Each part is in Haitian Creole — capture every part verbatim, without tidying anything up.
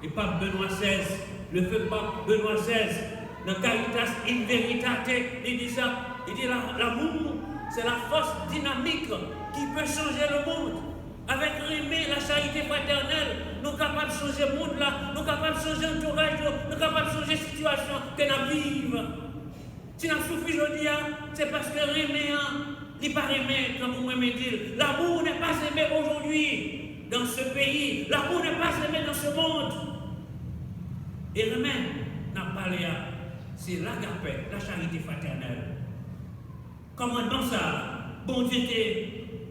E Pap Benwa sèz, le feu Pape Benoît seize, nan Caritas in Veritate, li di sa, li di la, l'amour, c'est la force dynamique qui peut changer le monde. Avèk renmen, la charité fraternelle, nou kapab chanje mond la, nou kapab chanje antouraj yo, nou kapab chanje sitiyasyon ke n ap viv. Si n ap soufri jodi a, se paske renmen an, li pa renmen, tankou mwen menm di l, l'amour n'est pas aimé aujourd'hui dans ce pays, l'amour n'est pas aimé dans ce monde. E renmen n ap pale a, se l'agape, la charité fraternelle. Kòmandman sa a, Bondye te,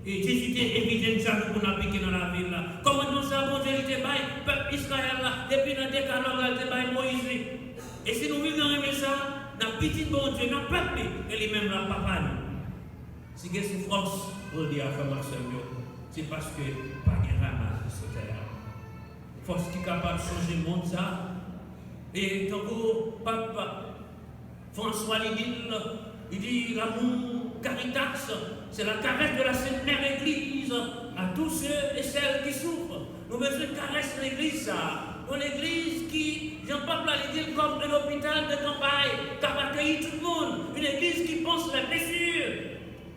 e Jezi te envite n chak jou pou n aplike nan lavi l la. Kòmandman sa a, Bondye li te bay pèp Izrayèl la, depi nan Dekalòg la, li te bay Moyiz li. E si nou viv nan renmen sa a, n ap pitit Bondye, n ap pèp li, e li menm l ap papa nou. Si gen soufrans, jodi a, frè m ak sè m yo, se paske pa gen Rama sou tè a. Fòs ki kapab chanje mond sa a. E tankou papa François li di l, li di, l'amour, Caritas, c'est la caresse de la Sainte Mère Église à tous ceux et celles qui souffrent. Nou bezwen karès legliz sa a. Yon legliz ki, jan pap la li di l, kòm yon lopital de kanpay, k ap akeyi tout moun. Yon legliz ki panse les blessures.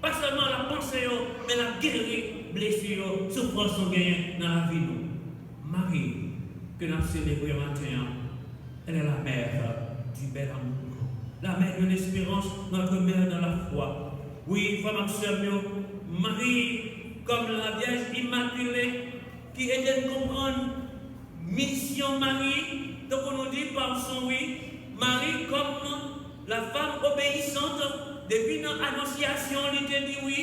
Pa sèlman l ap panse yo, men l ap geri blesi yo, soufrans nou genyen nan lavi nou. Mari, ke n ap selebre maten an, elle est la mère du bel amour, la mère de l'espérance, notre mère dans la foi. Wi, frè m ak sè m yo, Mari, kòm la Vyèj Imakile, ki ede n konprann misyon Mari, tankou nou di pa w son wi, Mari kòm la femme obéissante, depi nan Anonsyasyon, li te di wi,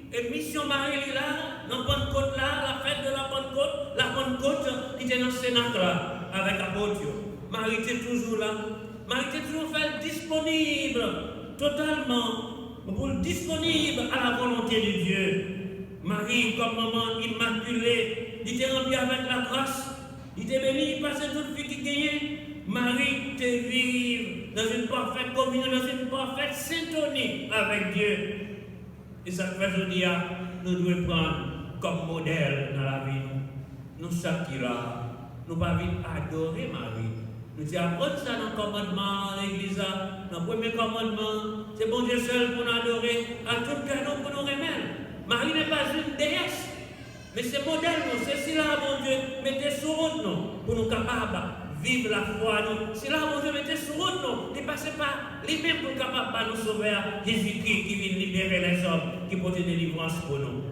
e misyon Mari li la, nan Pannkot la, la fête de la Pentecôte, la Pentecôte, li te nan Senak la, avèk apot yo. Mari te toujou la. Mari te toujou fè l disponib totalman pou l disponib à la volonté de Dieu. Mari, kòm manman imakile, li te ranpli avèk lagras, li te beni pase tout fi ki genyen. Mari te viv dans une parfaite communion, dans une parfaite syntonie avec Dieu. E sa k fè jodi a, nou dwe pran l kòm modèl nan lavi nou. Nou chak ki la a, nou pa vin adore Mari. Nou te aprann sa nan kòmandman an legliz la, nan premye kòmandman an, se Bondye sèl pou n adore, ak tout kè nou pou nou renmen l. Marie n'est pas une déesse, men se modèl nou, se sila a Bondye mete sou wout nou pou nou kapab viv lafwa nou. Sila a Bondye mete sou wout nou, li pase pa li menm pou l kapab ba nou Sovè a, Jezikri, ki vin libere lèzòm, ki pote delivrans pou nou.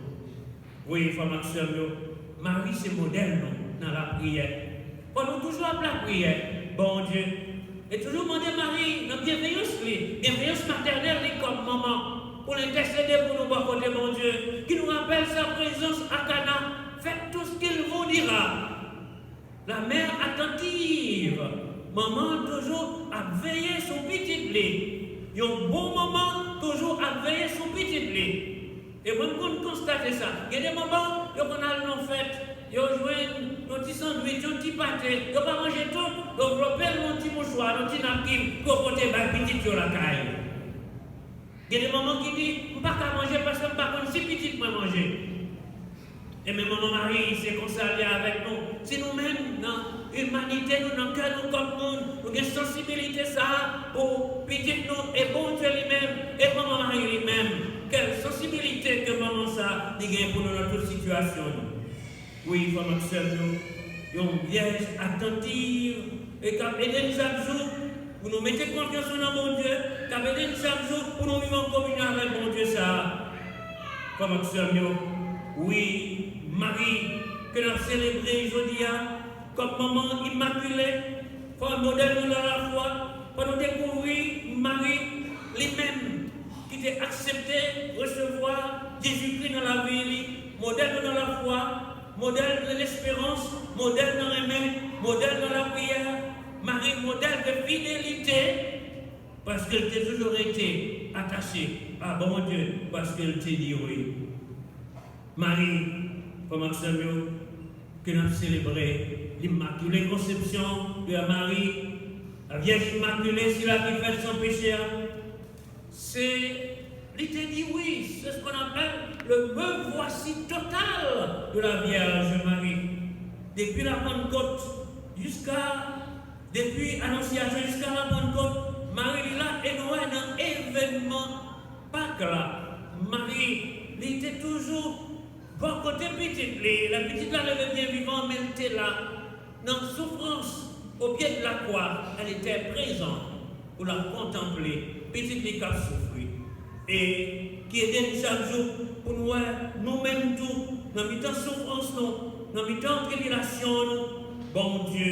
Wi, frè m ak sè m yo, Mari se modèl nou nan lapriyè. Fò nou toujou ap lapriyè, Bondye. E toujou mande Mari nan byenveyans li, byenveyans matènèl li kòm manman, pou l entèsede pou nou bò kote Bondye, ki nou rapèl sa prezans a Kana, faites tout ce qu'il vous dira. La mère attentive, manman toujou ap veye sou pitit li. Yon bon manman toujou ap veye sou pitit li. E mwen, m konn konstate sa. Gen de manman, yo konn al nan fèt, yo jwenn yon ti sandwich, yon ti pate, yo pa manje tout, yo vlope l nan ti mouchwa, nan ti napkin, pou yo pote bay pitit yo lakay. Gen de manman ki di, m pa ka manje paske m pa konn si pitit mwen manje. Ebyen, manman Mari, se konsa l ye avèk nou. Si nou menm, nan imanite nou, nan kè nou kòm moun, nou gen sansibilite sa a pou pitit nou, e Bondye li menm, e manman Mari li menm, kèl sansibilite ke manman sa a li gen pou nou nan tout sitiyasyon nou. Wi, frè m ak sè m yo, yon vyèj atantiv e k ap ede n chak jou pou nou mete konfyans nou nan Bondye, k ap ede n chak jou pou nou viv an kominyon avèk Bondye sa a. Frè m ak sè m yo, wi, Mari, ke n ap selebre jodi a kòm manman imakile, fò modèl nou nan lafwa, fò nou dekouvri Mari li menm ki te aksepte resevwa Jezikri nan lavi li, modèl nou nan lafwa, modèl de lesperans, modèl nan renmen, modèl nan lapriyè, Mari modèl de fidelite, paske l te toujou rete atache a Bondye, paske l te di wi. Mari, frè m ak sè m yo, ke n ap selebre l'Immaculée Conception de Marie, la Vierge Immaculée, sila ki fèt san peche a, se, li te di wi, c'est ce qu'on appelle le me voici total de la Vierge Marie. Depi la Pannkot, Jiska, depi Anonsyasyon jiska Lapannkòt, Mari li la, e nou wè nan evènman Pak la, Mari li te toujou bò kote pitit li. Lè pitit la leve byen vivan, men l te la, nan soufrans, au pied de la croix, elle était présente pour la contempler, pitit li k ap soufri. E ki ede n chak jou pou n wè nou menm tou, nan mitan soufrans nou, nan mitan tribilasyon nou, Bondye,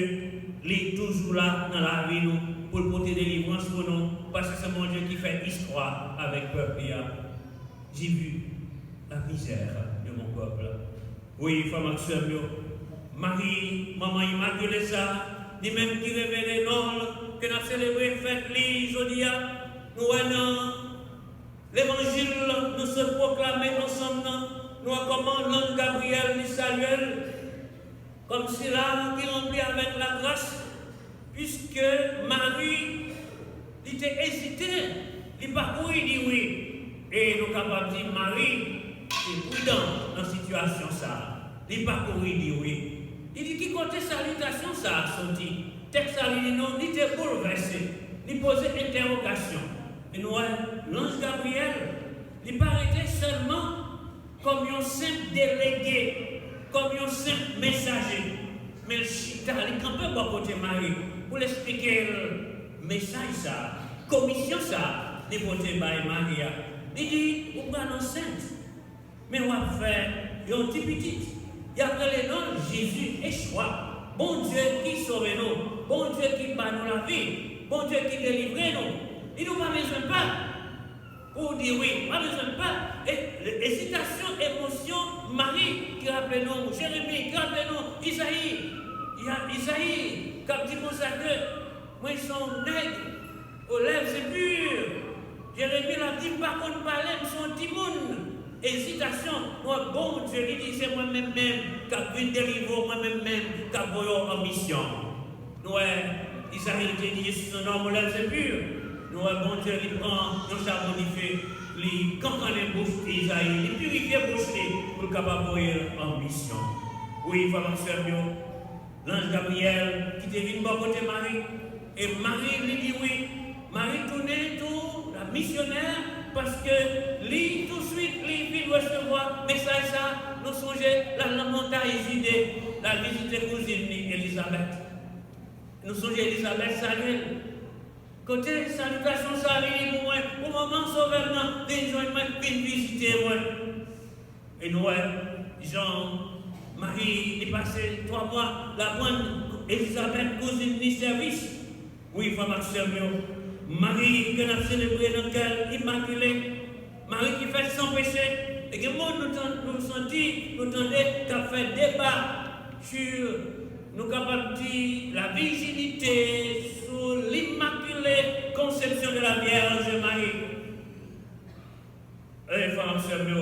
li toujou la nan lavi nou, pou l pote delivrans pou nou, paske se Bondye ki fè istwa avèk pèp li a. J'ai vu la misère de mon peuple. Wi, frè m ak sè m yo, Mari, manman Imakile sa, li menm ki revele non l, ke n ap selebre fèt li jodi a, nou wè nan Levanjil nou sot pwoklame ansanm nan, nou wè kòman lanj Gabriyèl li salye l kòm sila ki ranpli avèk lagras, piske Mari, li te ezite, li pa kouri di wi. E nou kapab di Mari te pridan nan sitiyasyon sa a. Li pa kouri di wi. Li di, "Ki kote salitasyon sa a soti?" Tèks la li di nou, li te boulvèse. Li poze entèwogasyon. E nou wè, lanj Gabriyèl, li pa rete sèlman kòm yon senp delege, kòm yon senp mesaje. Men l chita, li kanpe bò kote Mari pou l esplike l mesaj sa a, komisyon sa a li pote bay Mari a. Li di, "Ou pral ansent, men w ap fè yon ti pitit. Y ap rele non l Jezi, Echwa, Bondye ki sove nou, Bondye ki ba nou lavi, Bondye ki delivre nou." Li di, "Ou pa bezwen pè." Pou w di wi, pa bezwen pè. E, ezitasyon, emosyon Mari ki raple nou Jeremi, ki raple nou Izayi. Ya, Izayi k ap di konsa ke mwen se yon nèg aux lèvres impures. Jeremi l ap di, "M pa konn pale, m se yon timoun." Ezitasyon, mwen, Bondye, li di, "Se mwen menm menm k ap vin delivre w, mwen menm menm k ap voye w an misyon." Nou wè, Izayi te di, "Je suis un homme aux lèvres impures." Nou wè, Bondye, li pran yon chabon dife, li kankannen bouch Izayi, li pirifye bouch li pou l kapab voye l an misyon. Wi, frè m ak sè m yo, lanj Gabriyèl ki te vin bò kote Mari, e Mari, li di wi, Mari tounen tou la misyonè, paske li, touswit, li vin resevwa mesaj sa, nou sonje, l al nan montay Jide, l al vizite kouzin li, Elizabèt. Nou sonje Elizabèt salye l. Kote salitasyon sa vini pou mwen, pou manman Sovè m nan vin jwenn mwen, vin vizite mwen. E nou wè, jan Mari, li pase twa mwa, l ap rann Elizabèt, kouzin li, sèvis. Wi, frè m ak sè m yo, Mari ke n ap selebre nan kè l imakile, Mari ki fèt san peche, e gen moun nou tan-, nou santi, nou tande k ap fè deba sur, nou kapab di, la virginité, sou l'Immaculée Conception de la Vierge Marie. E frè m ak sè m yo,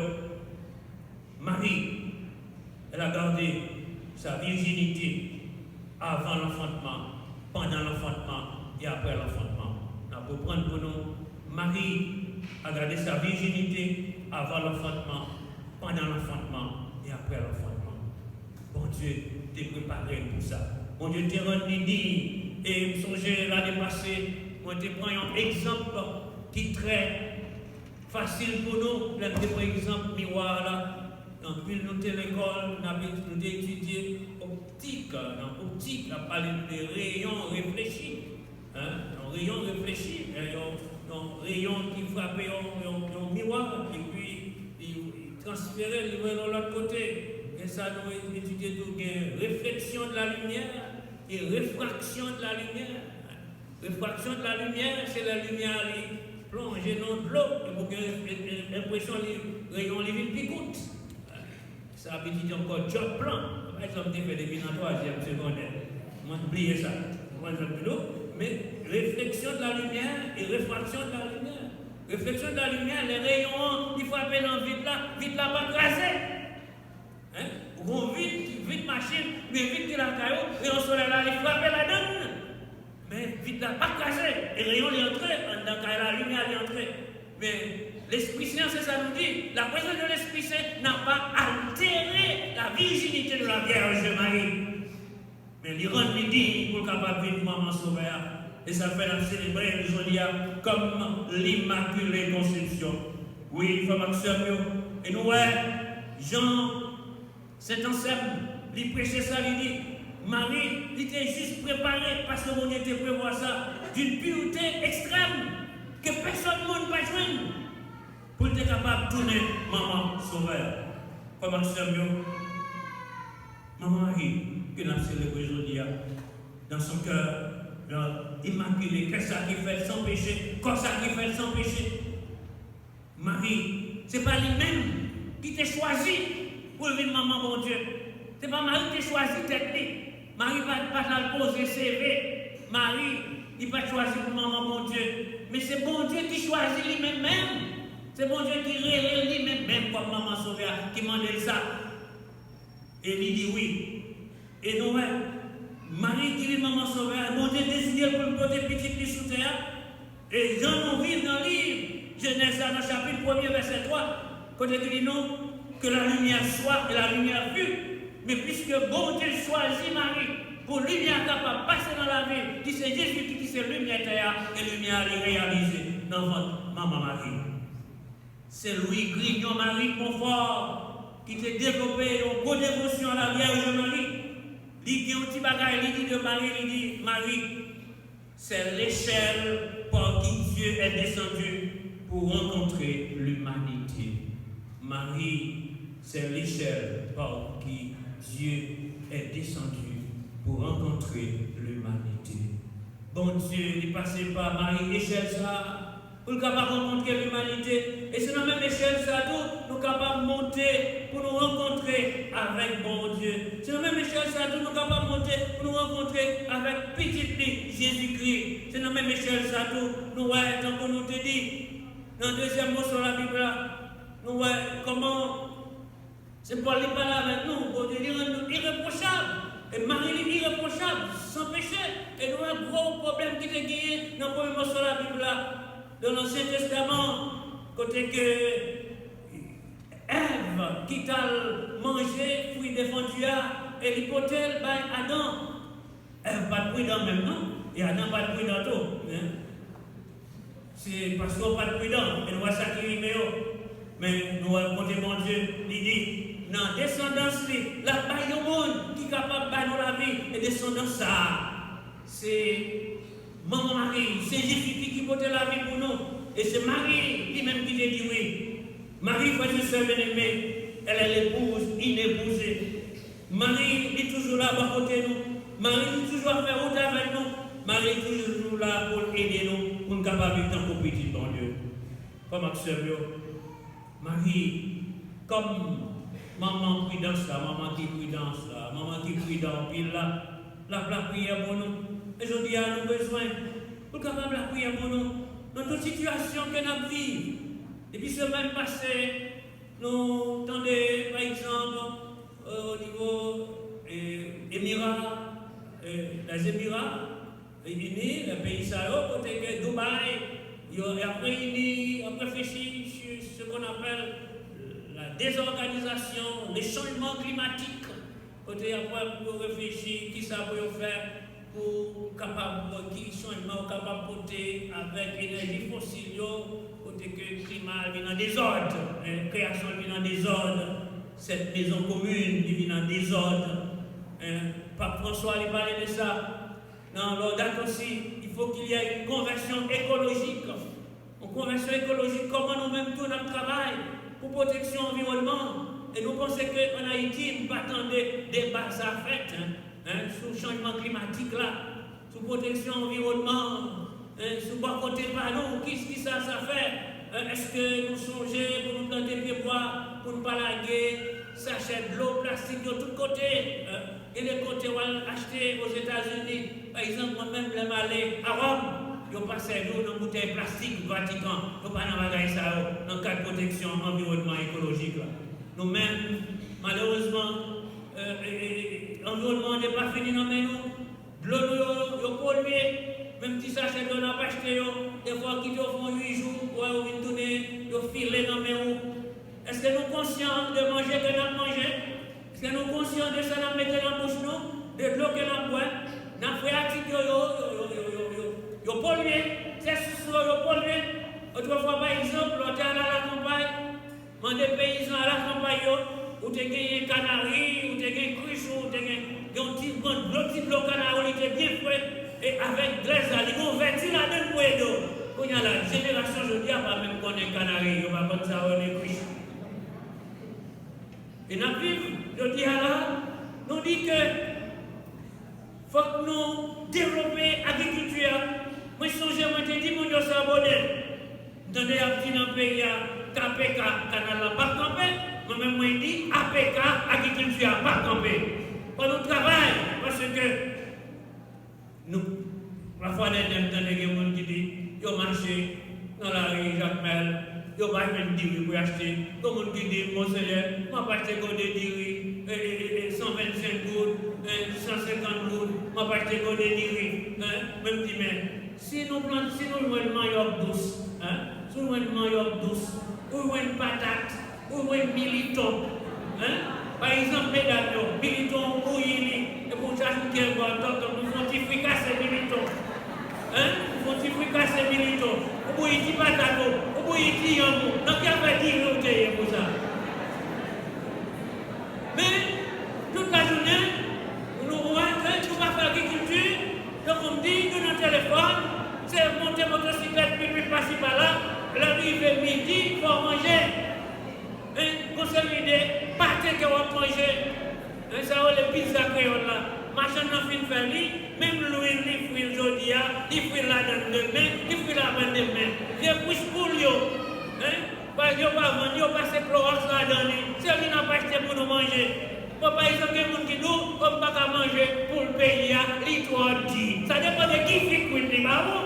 Marie, elle a gardé sa virginité avant l'enfantement, pendant l'enfantement et après l'enfantement. N ap reprann pou nou. Marie a gardé sa virginité avant l'enfantement, pendant l'enfantement et après l'enfantement. Bondye te prepare l pou sa. Bondye te rann li diy. E m sonje lane pase, mwen te pran yon egzanp ki trè fasil pou nou, lè m te pran egzanp miwa la, anpil nou te lekòl, n ap et-, nou te etidye optik, nan optik, l ap pale nou de reyon reflechi, en, yon reyon reflechi, en, yon, yon reyon ki frape yon, yon, yon miwa, epi li, li transfere, li voye l yon lòt kote. Gen sa nou etidye tou, gen réflexion de la lumière et réfraction de la lumière. Réfraction de la lumière, se lè limyè a li plonje nan dlo, epi w gen en-, en-, enpresyon li, reyon li vin pi kout. Sa ap etidye ankò Djòb Plan. Pa egzanp, te fè depi nan twazyèm segondè. Mwen bliye sa. Mwen egzanp, men réflexion de la lumière et réfraction de la lumière. Réflexion de la lumière, lè reyon an, li frape nan vit la, vit la pa kraze. Hein? Ou gon vit, vit machin, oubyen vit ki lakay ou, reyon solèy la, li frape ladann. Men vit la pa kraze, e reyon li antre anndan kay la, limyè li antre. Men Lespri Sen an, se sa nou di, la présence de l'Esprit Saint n'a pas altéré la virginité de la Vierge Marie. Men Li rann li diy pou l kapab vin Manman Sovè a. E sa fè n ap selebre l jodi a kòm Limakile Konsepsyon. Wi, frè m ak sè m yo, e nou wè jan Sent Ansèm, li preche sa, li di, Mari, li te jis prepare, paske Bondye te prevwa sa, d'une pureté extrême, ke pèsòn moun pa jwenn, pou l te kapab tounen Manman Sovè a. Frè m ak sè m yo, Manman Mari, ke n ap selebre jodi a, dans son cœur, dans immaculé, kè sa ki fèt san peche, kò sa ki fèt san peche. Mari, se pa li menm ki te chwazi pou l vin manman Bondye. Se pa Mari ki te chwazi tèt li. Mari pa, pa t al poze seve. Mari, li pa t chwazi pou manman Bondye. Men se Bondye ki chwazi li menm menm. Se Bondye ki rele l li menm menm kòm Manman Sovè a, ki mande l sa. E li di wi. E nou wè, Mari ki vin Manman Sovè a, Bondye deside l pou l pote pitit li sou tè a. E jan nou viv nan liv Jenèz la, nan chapit premye, vèsè twa, kote ki di nou, que la lumière soit et la lumière fut. Men piske Bondye chwazi Mari pou limyè a kapab pase nan lavi l, ki se Jezikri, ki se limyè tè a, e limyè a li reyalize nan vant Manman Mari. Sen Lwi Grignon Mari Konfò, ki te devlope yon gwo devosyon a la Vyèj Mari, li gen yon ti bagay li di de Mari, li di, Mari, c'est l'échelle par qui Dieu est descendu pour rencontrer l'humanité. Mari, c'est l'échelle par qui Dieu est descendu pour rencontrer l'humanité. Bondye, li pase pa Mari echèl sa a, pou l kapab rankontre limanite. E se nan menm echèl sa a tou, nou kapab monte pou nou rankontre avèk Bondye. Se nan menm echèl sa a tou, nou kapab monte pou nou rankontre avèk Pitit li, Jezikri. Se nan menm echèl sa a tou, nou wè, tankou nou te di, nan dezyèm moso Labib la, nou wè kòman Sen Pòl li pale avèk nou, Bondye li rann nou irepwochab. E Mari li irepwochab, san peche. E nou wè gwo pwoblèm ki te genyen nan premye moso Labib la, nan Ansyen Testaman, kote ke Èv ki t al manje fwi defann Dye a, e li pote l bay Adan. Èv pa t pridan menm non, e Adan pa t pridan tou. Se paske yo pa t pridan, e nou wè sa ki rive yo. Men nou wè kote Bondye, li di, nan desandans li, l ap bay yon moun ki kapab ba nou lavi, e desandans sa a, se Manman Mari, se Jezikri ki pote lavi pou nou, e se Mari li menm ki te di wi. Marie, frères et sœurs bien-aimés, elle est l'épouse inépousée. Mari, li toujou la bò kote nou. Mari, li toujou ap fè wout avèk nou. Mari, li toujou la pou l ede nou, pou n kapab viv tankou pitit Bondye. Frè m ak sè m yo, Mari, kòm manman pridans la, manman ki pridans la, manman ki pridan anpil la, l ap lapriyè pou nou. E jodi a, nou bezwen pou l kapab lapriyè pou nou nan tout sitiyasyon ke n ap viv. Depi semèn pase, nou tande, pa egzanp, o nivo Emira, Lèzemira Ini, peyi sa yo, kote ke Dubai, yo, y ap reyini, y ap reflechi sur ce qu'on appelle la désorganisation, le changement climatique. Kote y ap wè pou yo reflechi kisa pou yo fè pou kapab, ki chanjman yo kapab pote avèk enèji fosil yo, kote ke klima a vin an dezòd, kreyasyon vin an dezòd, cette maison commune li vin an dezòd. Pap Franswa li pale de sa nan Laudato Si, il faut qu'il y ait une conversion écologique. Yon konvèsyon ekolojik, kòman nou menm tou n ap travay pou pwoteksyon anviwònman. E nou panse ke ann Ayiti, nou pa tande deba sa fèt, en, sou chanjman klimatik la, sou pwoteksyon anviwònman, sou bò kote pa nou, ki, kisa sa fè? Èske nou sonje pou nou plante pye bwa, pou n pa lage sachè dlo plastik yo tout kote? Gen de kote w al achte Ozetazini, pa egzanp, mwen menm lè m ale a Wòm, yo pa sèvi w nan boutèy plastik Vatikan. Nou pa nan bagay sa yo nan kad pwoteksyon anviwònman ekolojik la. Nou menm, malerezman, anviwònman an te pa fini nan men nou. Dlo nou yo, yo polye. Menm ti sachè dlo n ap achte yo, defwa w kite yo fè yon uit jou, ou wè yo vin tounen, yo file nan men w. Èske nou konsyan de manje ke n ap manje? Èske nou konsyan de sa n ap mete nan bouch nou, de dlo ke n ap bwè? Mande peyizan a lakanpay yo, ou te genyen kanari, ou te gen krich, ou te gen yon ti gwo dlo, ti dlo kanari, li te byen fre, e avèk glèz la, li gen yon vèti ladan l pou ede w. Kounye a la, jenerasyon jodi a pa menm konnen kanari, yo pa konn sa yo rele krich. E n ap viv jodi a la, nou di ke fòk nou devlope agrikilti a. Mwen sonje mwen te di moun yo sa Boden. M tande y ap di nan peyi a, K P K, kanal la p ap kanpe. Mwen menm mwen di, A P K, agrikilti a p ap kanpe. Fò nou travay, paske nou, pafwa dènye m tande gen moun ki di, yo mache nan lari Jakmèl, yo pa jwenn diri pou y achte. Gen moun ki di, Monseyè, m ap achte gode diri, e, e, e, e, san vennsenk goud, e, san senkant goud, m ap achte gode diri. Hein? Men m di, men, si nou plant, si nou jwenn manyòk dous, hein? Si w jwenn manyòk dous, ou jwenn patat, ou jwenn militon, hein? Pa egzanp, medam yo, militon ou bouyi li, epi w chache w kè bò tòtò, ou fè yon ti frikase militon, hein? Ou fè yon ti frikase militon, ou bouyi ti patat ou, ou bouyi ti yanm ou, nan ki afè diri w te ye pou sa? Men, tout lajounen, nou wè ke nou pa fè agrikilti, tankou m di, nou nan telefòn, se monte motosiklèt, pipip pasi pala, lè rive midi, fò w manje. Hein, gon seri de pate ke w ap manje. Hein, sa yo rele pizza kreyòl la. Machann nan fin fè li, menm lwil li fri l jodi a, li fri l ladan l demen, li fri l avan demen. Vye kwis poul yo, hein, pa, yo pa vann, yo pase klowòks ladan li. Se li n ap achte pou nou manje. Bon, pa egzanp, gen moun ki di w, kòm pa ka manje poul peyi a, li twò di. Sa depann de ki fi k kwit li ba ou.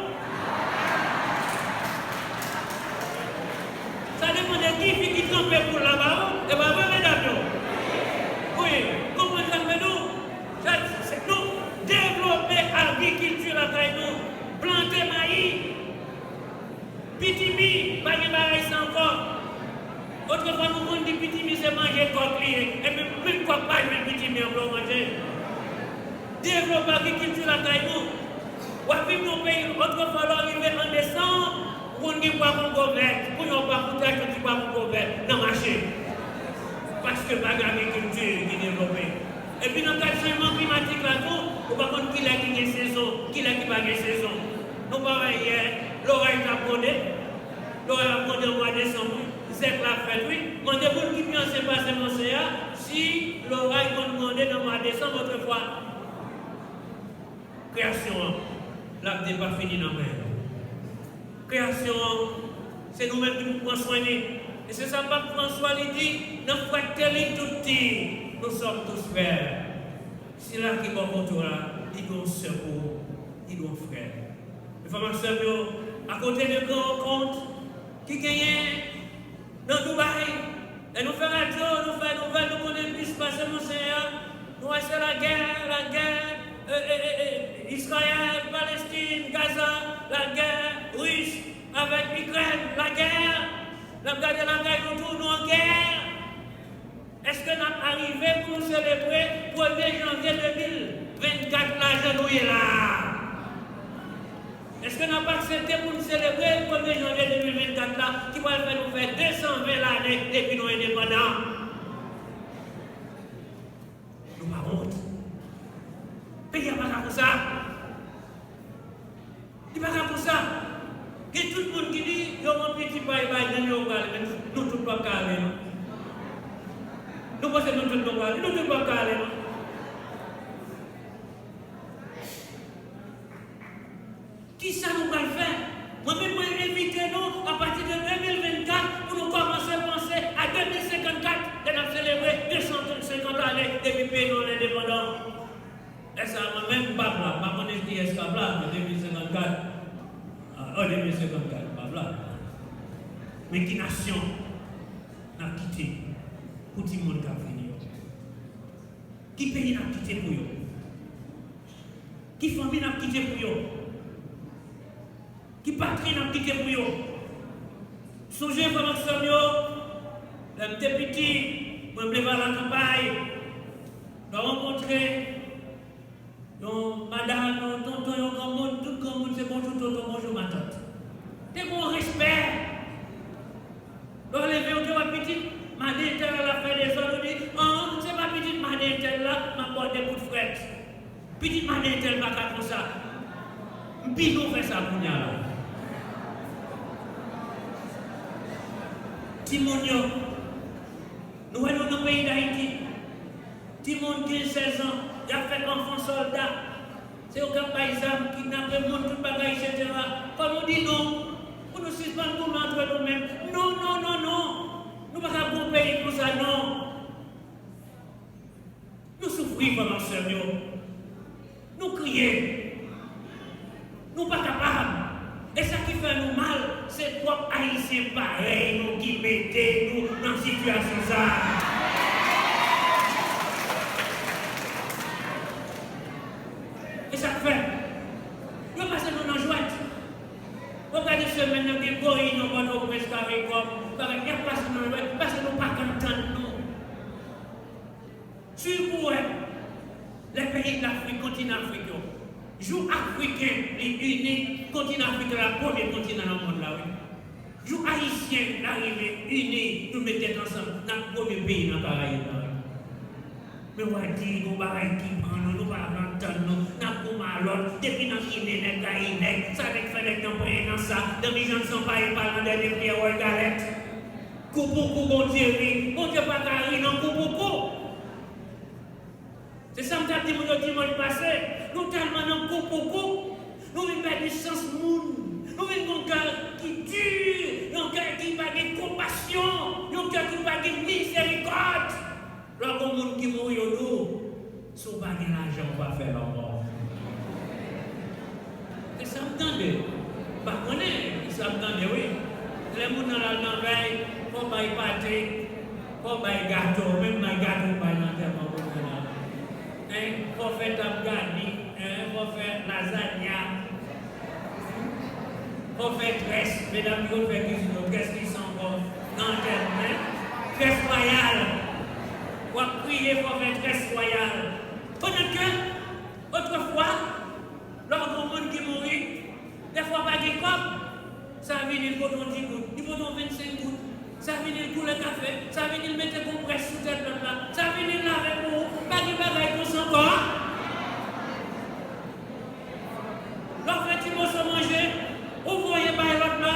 Sa depann de ki fi ki tranpe poul la ba ou. E pa vre, medam yo? Wi, konprann sa m vle di w? Sa, se, nou devlope agrikilti lakay nou. Plante mayi. Pitimi, pa gen bagay sa ankò. Otrefwa, nou konn di pitimi se manje kòk li ye. Epi, menm kòk pa jwenn pitimi an pou yo manje. Devlope agrikilti lakay nou. W ap viv nan yon peyi, otrefwa, lè w rive an desanm, ou konn gen pwa kongo vèt. Kounye a, w pa fout achte ti pwa kongo vèt nan mache. Paske pa gen agrikilti ki devlope. Epi nan kad chanjman klimatik la tou, ou pa konn kilè ki gen sezon, kilè ki pa gen sezon. Nou pa wè yè, loray t ap gwonde. Loray ap gwonde an mwa desanm, wi. Zèk la fèt, wi. Mande moun ki pi ansyen pase m ansyen a, si loray konn gwonde nan mwa desanm otrefwa. Kreyasyon an, l ap depafini nan men nou. Kreyasyon an, se nou menm ki pou pran swen li. E se sa Pap Franswa li di, nan frète li tout di, nous sommes tous frères. Sila ki bò kote w la, li dwe yon sè pou ou, li dwe yon frè. Frè m ak sè m yo, akote de gran rankont ki genyen nan Dubai, lè nou fè radyo, nou fè nouvèl, nou konnen plis pase Monseyè a, nou wè se lagè, lagè, e, e, e, e, Izrayèl, Palestin, Gaza, lagè Ris avèk Ikrèn, lagè. N ap gade lakay nou tou, nou an gè. Èske n ap arive pou nou selebre premye janvye de mil vennkat la jan nou ye la a? Èske n ap aksepte pou n selebre premye janvye de mil vennkat la, ki pral fè nou fè de san ven lane depi nou endepandan? Nou pa wont. Peyi a pa ka konsa. Li pa ka konsa. Gen tout moun ki di, yo pran piti pay bay nèg yo prale, men nou, nou tout p ap ka ale, non. Nou panse nou tout nou prale, nou tout p ap ka ale, non. Kisa nou pral fè? Mwen menm, mwen envite nou, apati de de mil vennkat, pou nou kòmanse panse a de mil senkannkat, lè n ap selebre de san senkant ane depi peyi nou an endepandan. Lè sa a, mwen menm, m p ap la, m pa konnen kiyès k ap la, men de mil senkannkat, ah, oh, de mil senkannkat, m p ap la. Men ki nasyon n ap kite pou timoun k ap vini yo? Ki peyi n ap kite pou yo? Ki fanmi n ap kite pou yo? Ki patri n ap kite pou yo? Sonje, frè m ak sè m yo, lè m te piti, mwen m leve a lakanpay, lè w rankontre yon madanm, yon tonton, yon granmoun, tout granmoun se bonjou tonton, bonjou matant. Te gen yon respè. Lè w leve, w te wè pitit, entèl la, l ap fè dezòd, ou di, an, se pa pitit madan entèl la, m ap ba w de kout frèt. Pitit madan entèl pa ka konsa. M pini w fè sa kounye a la. Timoun yo, nou wè nou nan peyi Dayiti. Timoun kenz, sèz an, y ap fè anfan sòlda. Se yo k ap bay zam, kidnape moun, tout bagay, etsetera. Fò nou di non. Pou nou sispann goumen antre nou menm. Non, non, non, non. Nou pa ka gwo peyi konsa, non. Nou soufri, frè m ak sè m yo. Nou kriye. Nou pa kapab. E sa ki fè nou mal, se twòp Ayisyen parèy nou ki mete nou nan sitiyasyon sa a. E sa k fè, yo pase nou nan jwèt. Ou gade semèn nan, gen gwo reyinyon Pòtoprens, Karikòm, bagay, y ap pase nou nan jwèt, paske nou pa ka antann nou. Swiv pou wè, lè peyi Lafrik, kontinan Afrik yo, jou Afriken li ini, kontinan Afrik la premye kontinan nan mond la, wi. Jou Ayisyen la rive ini, nou met tèt ansanm, n ap premye peyi nan Karayib la, wi. Men w a di, gon bagay ki pran nou, nou pa antann nou, n ap goumen a lòt, depi nan Ginen nèg rayi nèg, sa nèg fè nèg nan pran nan sa, nan Bijan san pa e pa nan dènye priyè wòy galèt. Koupoukou Bondye ri, Bondye pa ka ri nan koupoukou. Se sa m t ap di moun yo dimanch pase, nou tèlman nan koupoukou, nou vin pèdi sans moun, nou vin gon kè ki di, yon kè ki pa gen konpasyon, yon kè ki pa gen mizerikòd. Lè gon moun ki mouri, yo di w, si w pa gen lajan, w pa fè lanmò. Se sa m tande. M pa konnen, se sa m tande, wi. Lè moun nan al nan vèy, fò w bay pate, fò w bay gato, menm bay gato w bay nan antèman moun nan la. Hein? Fò w fè tab gani, hein? Fò w fè lazanya. Fò w fè très, medam ki konn fè kizin yo, très ki san kò nan antèman, hein? Très wayal. W ap kriye, fò w fè très wayal. Pandan ke, otrefwa, lè w gon moun ki mouri, dèfwa pa gen kòb, sa vini l pote w di goud, li pote w vennsenk goud, sa vini l koule kafe, sa vini l mete konprès sou tèt lòt la, sa vini l lave pou ou, pa gen bagay konsa ankò. Lè w fè ti moso manje, ou voye bay lòt la,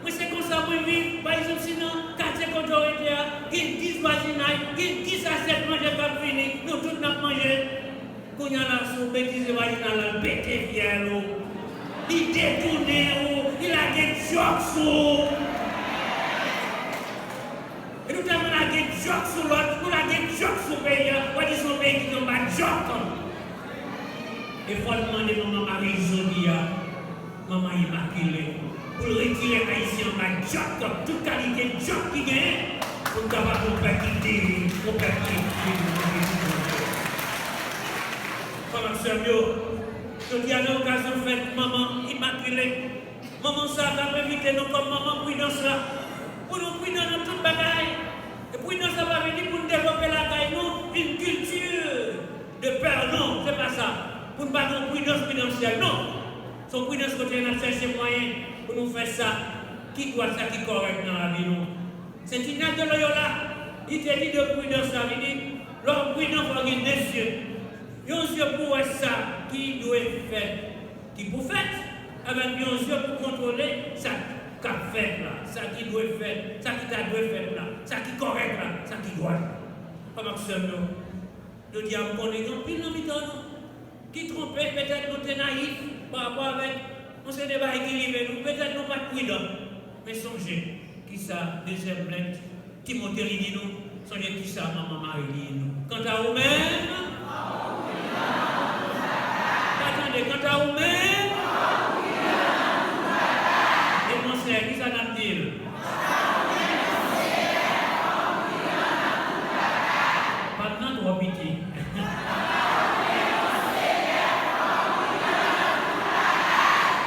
mwen se konsa mwen viv, pa egzanp, si nan katye kote w rete a, gen dis vwazinay, gen dis asyèt manje k ap vini, nou tout n ap manje. Kounye a la, si w betize vwazinay la, l pete fyèl ou. Li detounen ou, li lage djòk sou ou. E nou tèlman lage djòk sou lòt, nou lage djòk sou peyi a, w a di se yon peyi ki anba djòk. E fò n mande Manman Mari jodi a, Manman Imakile, pou l retire Ayisyen anba djòk, tout kalite djòk ki genyen, pou n kapab yon pèp ki diri, yon pèp ki ekilibre, yon pèp ki diri. Frè m ak sè m yo, jodi a nan okazyon fèt Manman Imakile, manman sa a k ap envite nou kòm manman pridans la, pou nou pridan nan tout bagay. E pridans la pa vle di pou n devlope lakay nou yon kilti de pè, non, se pa sa. Pou n pa gen yon pridans pridansyèl, non. Se yon pridans kote n ap chèche mwayen pou nou fè sa ki dwat, sa ki kòrèk nan lavi nou. Sen Inyas de Loyola, li te di de pridans la, li di, lè w pridan, fò w gen de zye. Yon zye pou w wè sa ki dwe fèt, ki pou fèt, avèk yon zye pou kontwole sa k ap fèt la, sa ki dwe fèt, sa ki ta dwe fèt la, sa ki kòrèk la, sa ki dwat la. Frè m ak sè m yo, jodi a, m konnen gen anpil nan mitan nou ki twonpe, petèt nou te nayif pa rapò avèk yon seri de bagay ki rive nou, petèt nou pa t pridan. Men sonje kisa dezyèm lèt Timote li di nou, sonje kisa Manman Mari li di nou. Kanta ou menm, pa tande, kanta ou menm, e monsè, kisa n ap di l? Pa t nan twò piti.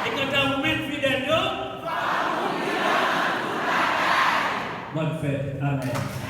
E kanta ou menm, fidèl yo, bòn fèt. Amèn.